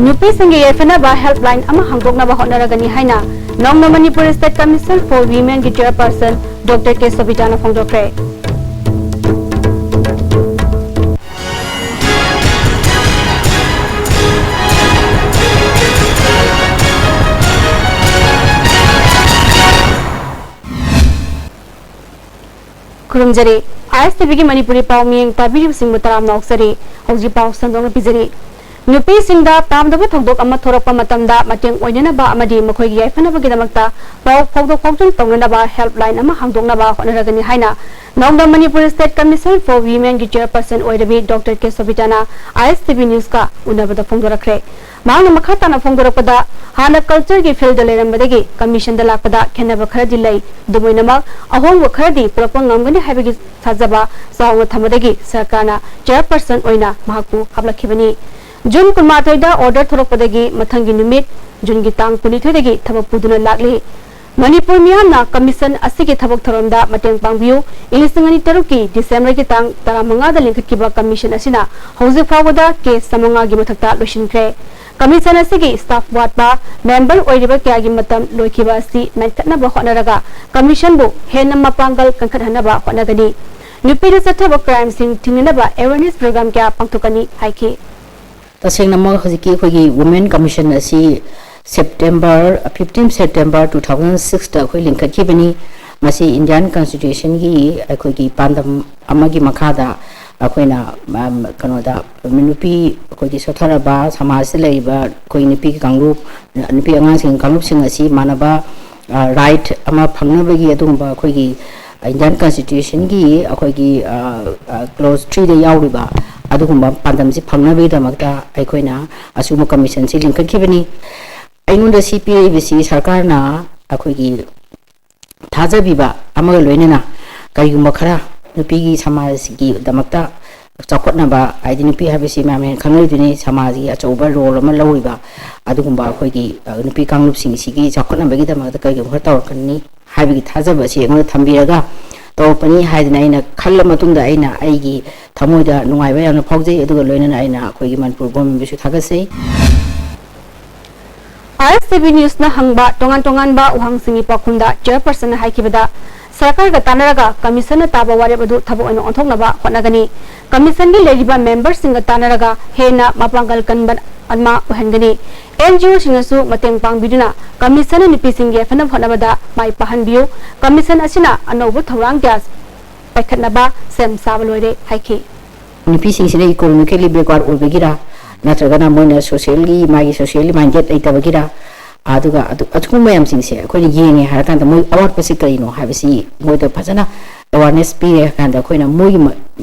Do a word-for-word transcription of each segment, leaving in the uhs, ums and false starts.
ꯅꯨꯄꯤꯁꯤꯡꯒꯤ ꯌꯥꯏꯐꯅꯕ helpline ꯑꯃ ꯍꯥꯡꯗꯣꯛꯅꯕ ꯍꯣꯠꯅꯔꯒꯅꯤ ꯍꯥꯏꯅ ꯅꯧꯅ Manipur State Commission for Women ꯒꯤ Chairperson Doctor ꯀꯦ ꯁꯣꯕꯤꯇꯥꯅ ꯐꯣꯡꯗꯣꯛꯈ꯭ꯔꯦ꯫ ꯈꯨꯔꯨꯝꯖꯔꯤ꯫ ꯑꯥꯏ ꯑꯦꯁ ꯇꯤ ꯚꯤꯒꯤ ꯃꯅꯤꯄꯨꯔꯤ ꯄꯥꯎ ꯃꯤꯌꯦꯡ ꯇꯥꯕꯤꯔꯤꯕꯁꯤꯡꯕꯨ ꯇꯔꯥꯝꯅ ꯑꯣꯛꯆꯔꯤ꯫ ꯍꯧꯖꯤꯛ ꯄꯥꯎ ꯁꯟꯗꯣꯛꯅ ꯄꯤꯖꯔꯤ꯫ ꯅꯨꯄꯤꯁꯤꯡꯗ ꯄꯥꯝꯗꯕ ꯊꯧꯗꯣꯛ ꯑꯃ ꯊꯣꯔꯛꯄ ꯃꯇꯝꯗ ꯃꯇꯦꯡ ꯑꯣꯏꯅꯅꯕ ꯑꯃꯗꯤ ꯃꯈꯣꯏꯒꯤ ꯌꯥꯏꯐꯅꯕꯒꯤꯗꯃꯛꯇ ꯄꯥꯎ ꯐꯥꯎꯗꯣꯛ ꯐꯥꯎꯖꯤꯟ ꯇꯧꯅꯅꯕ helpline ꯑꯃ ꯍꯥꯡꯗꯣꯛꯅꯕ ꯍꯣꯠꯅꯔꯒꯅꯤ ꯍꯥꯏꯅ ꯅꯧꯅ Manipur State Commission for Women ꯒꯤ Chairperson ꯑꯣꯏꯔꯕꯤ Doctor ꯀꯦ ꯁꯣꯕꯤꯇꯥꯅ ꯑꯥꯏ ꯑꯦꯁ ꯇꯤ ꯚꯤ News ꯀ ꯎꯅꯕꯗ ꯐꯣꯡꯗꯣꯔꯛꯈ꯭ꯔꯦ꯫ ꯃꯍꯥꯛꯅ ꯃꯈꯥ ꯇꯥꯅ ꯐꯣꯡꯗꯣꯔꯛꯄꯗ, ꯍꯥꯟꯅ culture ꯒꯤ field ꯗ ꯂꯩꯔꯝꯕꯗꯒꯤ commission ꯗ ꯂꯥꯛꯄꯗ ꯈꯦꯠꯅꯕ ꯈꯔꯗꯤ ꯂꯩ꯫ ꯑꯗꯨꯝ ꯑꯣꯏꯅꯃꯛ, ꯑꯍꯣꯡꯕ ꯈꯔꯗꯤ ꯄꯨꯔꯛꯄ ꯉꯝꯒꯅꯤ ꯍꯥꯏꯕꯒꯤ ꯊꯥꯖꯕ ꯆꯥꯎꯅ ꯊꯝꯕꯗꯒꯤ ꯁꯔꯀꯥꯔꯅ Chairperson ꯑꯣꯏꯅ ꯃꯍꯥꯛꯄꯨ ꯍꯥꯞꯂꯛꯈꯤꯕꯅꯤ꯫ ꯖꯨꯟ ꯀꯨꯟꯃꯥꯊꯣꯏꯗ order ꯊꯣꯔꯛꯄꯗꯒꯤ ꯃꯊꯪꯒꯤ ꯅꯨꯃꯤꯠ, ꯖꯨꯟꯒꯤ ꯇꯥꯡ ꯀꯨꯟꯅꯤꯊꯣꯏꯗꯒꯤ ꯊꯕꯛ ꯄꯨꯗꯨꯅ ꯂꯥꯛꯂꯤ꯫ ꯃꯅꯤꯄꯨꯔ ꯃꯤꯌꯥꯝꯅ commission ꯑꯁꯤꯒꯤ ꯊꯕꯛ ꯊꯧꯔꯝꯗ ꯃꯇꯦꯡ ꯄꯥꯡꯕꯤꯌꯨ꯫ ꯏꯪ ꯂꯤꯁꯤꯡ ꯑꯅꯤ ꯇꯔꯨꯛꯀꯤ December ꯒꯤ ꯇꯥꯡ ꯇꯔꯥꯃꯉꯥꯗ ꯂꯤꯡꯈꯠꯈꯤꯕ commission ꯑꯁꯤꯅ ꯍꯧꯖꯤꯛ ꯐꯥꯎꯕꯗ case ꯆꯥꯃꯉꯥꯒꯤ ꯃꯊꯛꯇ ꯂꯣꯏꯁꯤꯟꯈ꯭ꯔꯦ꯫ Commission ꯑꯁꯤꯒꯤ staff ꯋꯥꯠꯄ, member ꯑꯣꯏꯔꯤꯕ ꯀꯌꯥꯒꯤ ꯃꯇꯝ ꯂꯣꯏꯈꯤꯕ ꯑꯁꯤ ꯃꯦꯟꯈꯠꯅꯕ ꯍꯣꯠꯅꯔꯒ commission ꯕꯨ ꯍꯦꯟꯅ ꯃꯄꯥꯡꯒꯜ ꯀꯟꯈꯠꯍꯟꯅꯕ ꯍꯣꯠꯅꯒꯅꯤ꯫ ꯅꯨꯄꯤꯗ ꯆꯠꯊꯕ crime ꯁꯤꯡ ꯊꯤꯡꯅꯅꯕ awareness program ꯀꯌꯥ ꯄꯥꯡꯊꯣꯛꯀꯅꯤ ꯍꯥꯏꯈꯤ꯫ ꯇꯁꯦꯡꯅꯃꯛ ꯍꯧꯖꯤꯛꯀꯤ ꯑꯩꯈꯣꯏꯒꯤ Women Commission ꯑꯁꯤ September, fifteen September two thousand six ꯇ ꯑꯩꯈꯣꯏ ꯂꯤꯡꯈꯠꯈꯤꯕꯅꯤ꯫ ꯃꯁꯤ Indian Constitution ꯒꯤ ꯑꯩꯈꯣꯏꯒꯤ ꯄꯥꯟꯗꯝ ꯑꯃꯒꯤ ꯃꯈꯥꯗ ꯑꯩꯈꯣꯏꯅ, ꯃ-, ꯀꯩꯅꯣꯗ ꯅꯨꯄꯤ ꯑꯩꯈꯣꯏꯒꯤ ꯁꯣꯠꯊꯔꯕ ꯁꯃꯥꯖꯇ ꯂꯩꯔꯤꯕ ꯑꯩꯈꯣꯏ ꯅꯨꯄꯤ ꯀꯥꯡꯂꯨꯞ, ꯅꯨꯄꯤ ꯑꯉꯥꯡꯁꯤꯡ ꯀꯥꯡꯂꯨꯞꯁꯤꯡ ꯑꯁꯤ ꯃꯥꯟꯅꯕ, ꯑ, right ꯑꯃ ꯐꯪꯅꯕꯒꯤ ꯑꯗꯨꯒꯨꯝꯕ ꯑꯩꯈꯣꯏꯒꯤ Indian Constitution ꯒꯤ ꯑꯩꯈꯣꯏꯒꯤ, ꯑ, ꯑ, clause three ꯗ ꯌꯥꯎꯔꯤꯕ ꯑꯗꯨꯒꯨꯝꯕ ꯄꯥꯟꯗꯝꯁꯤ ꯐꯪꯅꯕꯒꯤꯗꯃꯛꯇ ꯑꯩꯈꯣꯏꯅ ꯑꯁꯤꯒꯨꯝꯕ commission ꯁꯤ ꯂꯤꯡꯈꯠꯈꯤꯕꯅꯤ꯫ ꯑꯩꯉꯣꯟꯗ ꯁꯤ ꯄꯤꯔꯛꯏꯕꯁꯤ ꯁꯔꯀꯥꯔꯅ ꯑꯩꯈꯣꯏꯒꯤ ꯊꯥꯖꯕꯤꯕ ꯑꯃꯒ ꯂꯣꯏꯅꯅ ꯀꯔꯤꯒꯨꯝꯕ ꯈꯔ ꯅꯨꯄꯤꯒꯤ ꯁꯃꯥꯖꯒꯤꯗꯃꯛꯇ ꯆꯥꯎꯈꯠꯅꯕ, ꯍꯥꯏꯗꯤ ꯅꯨꯄꯤ ꯍꯥꯏꯕꯁꯤ ꯃꯌꯥꯝ ꯍꯦꯟꯅ ꯈꯪꯅꯔꯤꯗꯨꯅꯤ, ꯁꯃꯥꯖꯒꯤ ꯑꯆꯧꯕ role ꯑꯃ ꯂꯧꯔꯤꯕ ꯑꯗꯨꯒꯨꯝꯕ ꯑꯩꯈꯣꯏꯒꯤ, ꯑ, ꯅꯨꯄꯤ ꯀꯥꯡꯂꯨꯞꯁꯤꯡꯁꯤꯒꯤ ꯆꯥꯎꯈꯠꯅꯕꯒꯤꯗꯃꯛꯇ ꯀꯔꯤꯒꯨꯝꯕ ꯈꯔ ꯇꯧꯔꯛꯀꯅꯤ ꯍꯥꯏꯕꯒꯤ ꯊꯥꯖꯕ ꯑꯁꯤ ꯑꯩꯉꯣꯟꯗ ꯊꯝꯕꯤꯔꯒ ꯇꯧꯔꯛꯄꯅꯤ ꯍꯥꯏꯗꯅ ꯑꯩꯅ ꯈꯜꯂ ꯃꯇꯨꯡꯗ ꯑꯩꯅ ꯑꯩꯒꯤ ꯊꯃꯣꯏꯗ ꯅꯨꯡꯉꯥꯏꯕ ꯌꯥꯝꯅ ꯐꯥꯎꯖꯩ꯫ ꯑꯗꯨꯒ ꯂꯣꯏꯅꯅ ꯑꯩꯅ ꯑꯩꯈꯣꯏꯒꯤ ꯃꯅꯤꯄꯨꯔ government ꯕꯨꯁꯨ ꯊꯥꯒꯠꯆꯩ꯫ ꯑꯦꯁ ꯇꯤ ꯚꯤ ꯅ꯭ꯌꯨꯁꯅ ꯍꯪꯕ ꯇꯣꯉꯥꯟ ꯇꯣꯉꯥꯟꯕ ꯋꯥꯍꯪꯁꯤꯡꯒꯤ ꯄꯥꯎꯈꯨꯝꯗ ꯆꯦꯌꯔꯄꯔꯁꯟꯅ ꯍꯥꯏꯈꯤꯕꯗ, ꯁꯔꯀꯥꯔꯒ ꯇꯥꯟꯅꯔꯒ ꯀꯃꯤꯁꯟꯅ ꯇꯥꯕ ꯋꯥꯔꯦꯞ ꯑꯗꯨ ꯊꯕꯛ ꯑꯣꯏꯅ ꯑꯣꯟꯊꯣꯛꯅꯕ ꯍꯣꯠꯅꯒꯅꯤ꯫ ꯀꯃꯤꯁꯟꯒꯤ ꯂꯩꯔꯤꯕ ꯃꯦꯝꯕꯔꯁꯤꯡꯒ ꯇꯥꯟꯅꯔꯒ ꯍꯦꯟꯅ ꯃꯄꯥꯡꯒꯜ ꯀꯟꯕ ꯑꯃ ꯑꯣꯏꯍꯟꯒꯅꯤ꯫ ꯑꯦꯟ ꯖꯤ ꯑꯣꯁꯤꯡꯅꯁꯨ ꯃꯇꯦꯡ ꯄꯥꯡꯕꯤꯗꯨꯅ ꯀꯃꯤꯁꯟꯅ ꯅꯨꯄꯤꯁꯤꯡꯒꯤ ꯌꯥꯏꯐꯅꯕ ꯍꯣꯠꯅꯕꯗ ꯃꯥꯏ ꯄꯥꯛꯍꯟꯕꯤꯌꯨ꯫ ꯀꯃꯤꯁꯟ ꯑꯁꯤꯅ ꯑꯅꯧꯕ ꯊꯧꯔꯥꯡ ꯀꯌꯥ ꯄꯥꯏꯈꯠꯅꯕ ꯁꯦꯝ ꯁꯥꯕ ꯂꯣꯏꯔꯦ ꯍꯥꯏꯈꯤ꯫ ꯅꯨꯄꯤꯁꯤꯡꯁꯤꯅ economically backward ꯑꯣꯏꯕꯒꯤꯔ, ꯅꯠꯇ꯭ꯔꯒꯅ ꯃꯣꯏꯅ socially, ꯃꯥꯒꯤ socially minded ꯂꯩꯇꯕꯒꯤꯔ, ꯑꯗꯨꯒ ꯑꯗꯨ-, ꯑꯗꯨꯒꯨꯝꯕ ꯃꯌꯥꯝꯁꯤꯡꯁꯦ ꯑꯩꯈꯣꯏꯅ ꯌꯦꯡꯉꯦ ꯍꯥꯏꯔꯀꯥꯟꯗ ꯃꯣꯏ ꯑꯋꯥꯠꯄꯁꯤ ꯀꯔꯤꯅꯣ ꯍꯥꯏꯕꯁꯤ ꯃꯣꯏꯗ ꯐꯖꯅ awareness ꯄꯤꯔꯦ ꯍꯥꯏꯔꯀꯥꯟꯗ ꯑꯩꯈꯣꯏꯅ ꯃꯣꯏꯒꯤ ꯃ-,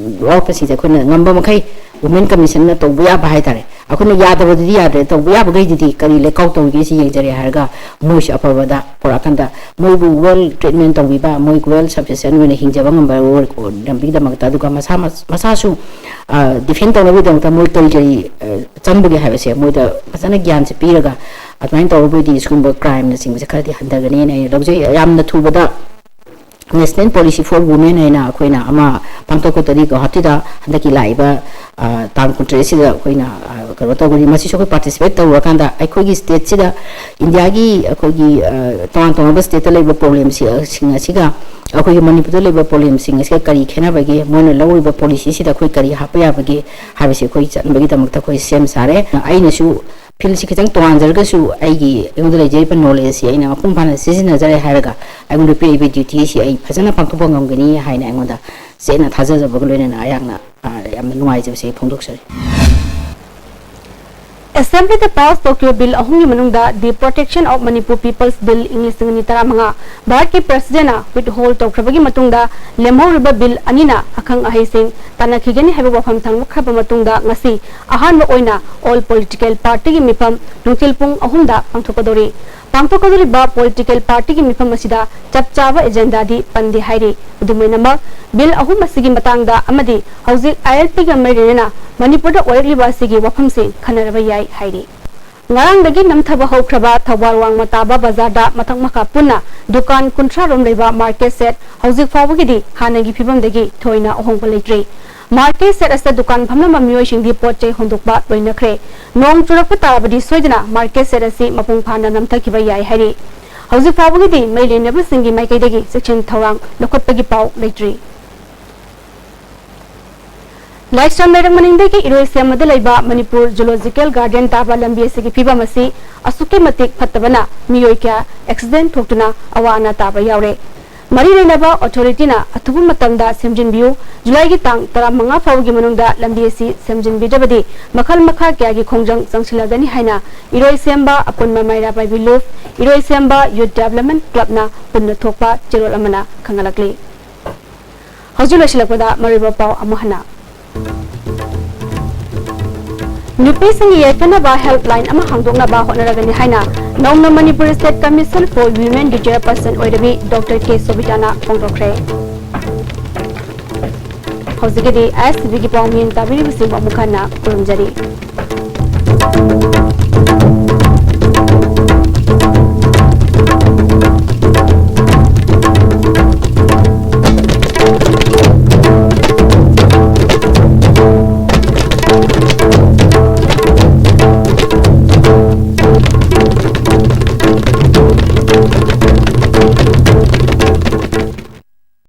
ꯑꯋꯥꯠꯄꯁꯤꯡꯁꯦ ꯑꯩꯈꯣꯏꯅ ꯉꯝꯕ ꯃꯈꯩ women commissionꯅ ꯇꯧꯕ ꯌꯥꯕ ꯍꯥꯏꯇꯥꯔꯦ꯫ ꯑꯩꯈꯣꯏꯅ ꯌꯥꯗꯕꯗꯨꯗꯤ ꯌꯥꯗ꯭ꯔꯦ, ꯇꯧꯕ ꯌꯥꯕꯈꯩꯗꯨꯗꯤ ꯀꯔꯤ ꯂꯩꯀꯥꯎ ꯇꯧꯔꯤꯒꯦ ꯁꯤ ꯌꯦꯡꯖꯔꯦ ꯍꯥꯏꯔꯒ ꯃꯣꯏꯁꯤ ꯑꯐꯕꯗ ꯄꯨꯔꯛꯑꯀꯥꯟꯗ ꯃꯣꯏꯕꯨ well treatment ꯇꯧꯕꯤꯕ, ꯃꯣꯏ well sufficient ꯑꯣꯏꯅ ꯍꯤꯡꯖꯕ ꯉꯝꯕ ꯂꯝꯕꯤꯒꯤꯗꯃꯛꯇ, ꯑꯗꯨꯒ ꯃꯁꯥ, ꯃꯁꯥꯁꯨ defend ꯇꯧꯅꯕꯒꯤꯗꯃꯛꯇ ꯃꯣꯏ ꯀꯔꯤ ꯀꯔꯤ ꯆꯪꯕꯒꯦ ꯍꯥꯏꯕꯁꯦ ꯃꯣꯏꯗ ꯐꯖꯅ ꯒ꯭ꯌꯥꯟꯁꯦ ꯄꯤꯔꯒ ꯑꯗꯨꯃꯥꯏꯅ ꯇꯧꯔꯕꯗꯤ ꯁꯤꯒꯨꯝꯕ crimeꯅꯆꯤꯡꯕꯁꯦ ꯈꯔꯗꯤ ꯍꯟꯊꯒꯅꯤꯅ ꯑꯩꯅ ꯂꯧꯖꯩ꯫ ꯌꯥꯝꯅ ꯊꯨꯕꯗ National Policy for Women ꯍꯥꯏꯅ ꯑꯩꯈꯣꯏꯅ ꯑꯃ ꯄꯥꯡꯊꯣꯛꯀꯗꯧꯔꯤ ꯒꯧꯍꯥꯇꯤꯗ ꯍꯟꯗꯛꯀꯤ ꯂꯥꯛꯏꯕ, ꯑ, ꯇꯥꯡ ꯀꯨꯟꯇꯔꯦꯠꯁꯤꯗ ꯑꯩꯈꯣꯏꯅ, ꯑ, ꯀꯩꯅꯣ ꯇꯧꯒꯅꯤ꯫ ꯃꯁꯤꯁꯨ ꯑꯩꯈꯣꯏ participate ꯇꯧꯔꯀꯥꯟꯗ ꯑꯩꯈꯣꯏꯒꯤ stateꯁꯤꯗ, ꯏꯟꯗꯤꯌꯥꯒꯤ ꯑꯩꯈꯣꯏꯒꯤ, ꯑ, ꯇꯣꯉꯥꯟ ꯇꯣꯉꯥꯟꯕ stateꯇ ꯂꯩꯕ problemꯁꯤꯡ ꯑꯁꯤꯒ ꯑꯩꯈꯣꯏꯒꯤ ꯃꯅꯤꯄꯨꯔꯗ ꯂꯩꯕ problemꯁꯤꯡ ꯑꯁꯤꯒ ꯀꯔꯤ ꯈꯦꯠꯅꯕꯒꯦ, ꯃꯣꯏꯅ ꯂꯧꯔꯤꯕ policyꯁꯤꯗ ꯑꯩꯈꯣꯏ ꯀꯔꯤ ꯍꯥꯞꯄ ꯌꯥꯕꯒꯦ ꯍꯥꯏꯕꯁꯤ ꯑꯩꯈꯣꯏ ꯆꯠꯅꯕꯒꯤꯗꯃꯛꯇ ꯑꯩꯈꯣꯏ ꯁꯦꯝ ꯁꯥꯔꯦ꯫ ꯑꯩꯅꯁꯨ fieldꯁꯤ ꯈꯤꯇꯪ ꯇꯣꯉꯥꯟꯖꯔꯒꯁꯨ ꯑꯩꯒꯤ, ꯑꯩꯉꯣꯟꯗ ꯂꯩꯖꯔꯤꯕ knowledgeꯁꯤ ꯑꯩꯅ ꯃꯄꯨꯡ ꯐꯥꯅ ꯁꯤꯖꯤꯟꯅꯖꯔꯦ ꯍꯥꯏꯔꯒ ꯑꯩꯉꯣꯟꯗ ꯄꯤꯔꯛꯏꯕ dutyꯁꯤ ꯑꯩ ꯐꯖꯅ ꯄꯥꯡꯊꯣꯛꯄ ꯉꯝꯒꯅꯤ ꯍꯥꯏꯅ ꯑꯩꯉꯣꯟꯗ ꯆꯦꯠꯅ ꯊꯥꯖꯖꯕꯒ ꯂꯣꯏꯅꯅ ꯑꯩꯍꯥꯛꯅ, ꯑ, ꯌꯥꯝꯅ ꯅꯨꯡꯉꯥꯏꯖꯕꯁꯤ ꯑꯩ ꯐꯣꯡꯗꯣꯛꯆꯔꯤ꯫ Assemblyꯗ pass ꯇꯧꯈꯤꯕ bill ꯑꯍꯨꯝꯒꯤ ꯃꯅꯨꯡꯗ The Protection of Manipur People's Bill ꯏꯪ ꯂꯤꯁꯤꯡ ꯑꯅꯤ ꯇꯔꯥꯃꯉꯥ ꯚꯥꯔꯠꯀꯤ Presidentꯅ withhold ꯇꯧꯈ꯭ꯔꯕꯒꯤ ꯃꯇꯨꯡꯗ ꯂꯦꯝꯍꯧꯔꯤꯕ bill ꯑꯅꯤꯅ ꯑꯈꯪ ꯑꯍꯩꯁꯤꯡ ꯇꯥꯟꯅꯈꯤꯒꯅꯤ ꯍꯥꯏꯕ ꯋꯥꯐꯝ ꯊꯝꯈ꯭ꯔꯕ ꯃꯇꯨꯡꯗ ꯉꯁꯤ ꯑꯍꯥꯟꯕ ꯑꯣꯏꯅ all political partyꯒꯤ ꯃꯤꯐꯝ ꯅꯨꯡꯊꯤꯜ ꯄꯨꯡ ꯑꯍꯨꯝꯗ ꯄꯥꯡꯊꯣꯛꯀꯗꯧꯔꯤ꯫ ꯄꯥꯡꯊꯣꯛꯀꯗꯧꯔꯤꯕ political partyꯒꯤ ꯃꯤꯐꯝ ꯑꯁꯤꯗ ꯆꯞ ꯆꯥꯕ agendaꯗꯤ ꯄꯟꯗꯦ ꯍꯥꯏꯔꯤ꯫ ꯑꯗꯨꯝ ꯑꯣꯏꯅꯃꯛ, bill ꯑꯍꯨꯝ ꯑꯁꯤꯒꯤ ꯃꯇꯥꯡꯗ ꯑꯃꯗꯤ ꯍꯧꯖꯤꯛ ILPꯒ ꯃꯔꯤ ꯂꯩꯅꯅ ꯃꯅꯤꯄꯨꯔꯗ ꯑꯣꯏꯔꯛꯂꯤꯕ ꯑꯁꯤꯒꯤ ꯋꯥꯐꯝꯁꯤꯡ ꯈꯟꯅꯔꯕ ꯌꯥꯏ ꯍꯥꯏꯔꯤ꯫ ꯉꯔꯥꯡꯗꯒꯤ ꯅꯝꯊꯕ ꯍꯧꯈ꯭ꯔꯕ ꯊꯧꯕꯥꯜ ꯋꯥꯡꯃ ꯇꯥꯕ ꯕꯖꯥꯔꯗ ꯃꯊꯛ ꯃꯈꯥ ꯄꯨꯟꯅ ꯗꯨꯀꯥꯟ ꯀꯨꯟꯊ꯭ꯔꯥ ꯔꯣꯝ ꯂꯩꯕ market shed ꯍꯧꯖꯤꯛ ꯐꯥꯎꯕꯒꯤꯗꯤ ꯍꯥꯟꯅꯒꯤ ꯐꯤꯕꯝꯗꯒꯤ ꯊꯣꯏꯅ ꯑꯍꯣꯡꯕ ꯂꯩꯇ꯭ꯔꯤ꯫ ꯃꯥꯔꯀꯦꯠ ꯁꯦꯠ ꯑꯁꯤꯗ ꯗꯨꯀꯥꯟ ꯐꯝꯂꯝꯕ ꯃꯤꯑꯣꯏꯁꯤꯡꯗꯤ ꯄꯣꯠ ꯆꯩ ꯍꯣꯟꯗꯣꯛꯄ ꯂꯣꯏꯅꯈ꯭ꯔꯦ꯫ ꯅꯣꯡ ꯆꯨꯔꯛꯄ ꯇꯥꯔꯕꯗꯤ ꯁꯣꯏꯗꯅ ꯃꯥꯔꯀꯦꯠ ꯁꯦꯠ ꯑꯁꯤ ꯃꯄꯨꯡ ꯐꯥꯅ ꯅꯝꯊꯈꯤꯕ ꯌꯥꯏ ꯍꯥꯏꯔꯤ꯫ ꯍꯧꯖꯤꯛ ꯐꯥꯎꯕꯒꯤꯗꯤ ꯃꯩ ꯂꯩꯅꯕꯁꯤꯡꯒꯤ ꯃꯥꯏꯀꯩꯗꯒꯤ ꯆꯦꯛꯁꯤꯟ ꯊꯧꯔꯥꯡ ꯂꯧꯈꯠꯄꯒꯤ ꯄꯥꯎ ꯂꯩꯇ꯭ꯔꯤ꯫ ꯂꯥꯏꯁ꯭ꯔꯝ ꯂꯩꯔꯛ ꯃꯅꯤꯡꯗꯒꯤ ꯏꯔꯣꯏꯁꯦꯝꯕꯗ ꯂꯩꯕ ꯃꯅꯤꯄꯨꯔ ꯖꯨꯂꯣꯖꯤꯀꯦꯜ ꯒꯥꯔꯗꯦꯟ ꯇꯥꯕ ꯂꯝꯕꯤ ꯑꯁꯤꯒꯤ ꯐꯤꯕꯝ ꯑꯁꯤ ꯑꯁꯨꯛꯀꯤ ꯃꯇꯤꯛ ꯐꯠꯇꯕꯅ ꯃꯤꯑꯣꯏ ꯀꯌꯥ ꯑꯦꯛꯁꯤꯗꯦꯟ ꯊꯣꯛꯇꯨꯅ ꯑꯋꯥ ꯑꯅꯥ ꯇꯥꯕ ꯌꯥꯎꯔꯦ꯫ ꯃꯔꯤ ꯂꯩꯅꯕ ꯑꯣꯊꯣꯔꯤꯇꯤꯅ ꯑꯊꯨꯕ ꯃꯇꯝꯗ ꯁꯦꯝꯖꯤꯟꯕꯤꯌꯨ꯫ ꯖꯨꯂꯥꯏꯒꯤ ꯇꯥꯡ ꯇꯔꯥꯃꯉꯥ ꯐꯥꯎꯕꯒꯤ ꯃꯅꯨꯡꯗ ꯂꯝꯕꯤ ꯑꯁꯤ ꯁꯦꯝꯖꯤꯟꯕꯤꯗ꯭ꯔꯕꯗꯤ ꯃꯈꯜ ꯃꯈꯥ ꯀꯌꯥꯒꯤ ꯈꯣꯡꯖꯪ ꯆꯪꯁꯤꯜꯂꯒꯅꯤ ꯍꯥꯏꯅ ꯏꯔꯣꯏꯁꯦꯝꯕ ꯑꯄꯨꯟꯕ ꯃꯩꯔꯥ ꯄꯥꯏꯕꯤ ꯂꯨꯞ, ꯏꯔꯣꯏꯁꯦꯝꯕ ꯌꯨꯠ ꯗꯦꯕꯂꯞꯃꯦꯟ ꯀ꯭ꯂꯕꯅ ꯄꯨꯟꯅ ꯊꯣꯛꯄ ꯆꯦꯔꯣꯜ ꯑꯃꯅ ꯈꯪꯍꯜꯂꯛꯂꯤ꯫ ꯍꯧꯖꯤꯛ ꯂꯣꯏꯁꯤꯜꯂꯛꯄꯗ ꯃꯔꯨꯑꯣꯏꯕ ꯄꯥꯎ ꯑꯃꯨꯛ ꯍꯟꯅ꯫ ꯅꯨꯄꯤꯁꯤꯡꯒꯤ ꯌꯥꯏꯐꯅꯕ ꯍꯦꯜꯞꯂꯥꯏꯟ ꯑꯃ ꯍꯥꯡꯗꯣꯛꯅꯕ ꯍꯣꯠꯅꯔꯒꯅꯤ ꯍꯥꯏꯅ ꯅꯧꯅ ꯃꯅꯤꯄꯨꯔ ꯁ꯭ꯇꯦꯠ ꯀꯃꯤꯁꯟ ꯐꯣꯔ ꯋꯤꯃꯦꯟꯒꯤ ꯆꯦꯌꯔꯄꯔꯁꯟ ꯑꯣꯏꯔꯕꯤ ꯗꯣꯛꯇꯔ ꯀꯦ ꯁꯣꯕꯤꯇꯥꯅ ꯐꯣꯡꯗꯣꯛꯈ꯭ꯔꯦ꯫ ꯍꯧꯖꯤꯛꯀꯤꯗꯤ ꯑꯥꯏ ꯑꯦꯁ ꯇꯤ ꯚꯤꯒꯤ ꯄꯥꯎ ꯃꯤꯠꯌꯦꯡ ꯇꯥꯕꯤꯔꯤꯕꯁꯤꯡꯕꯨ ꯑꯃꯨꯛ ꯍꯟꯅ ꯈꯨꯔꯨꯝꯖꯔꯤ꯫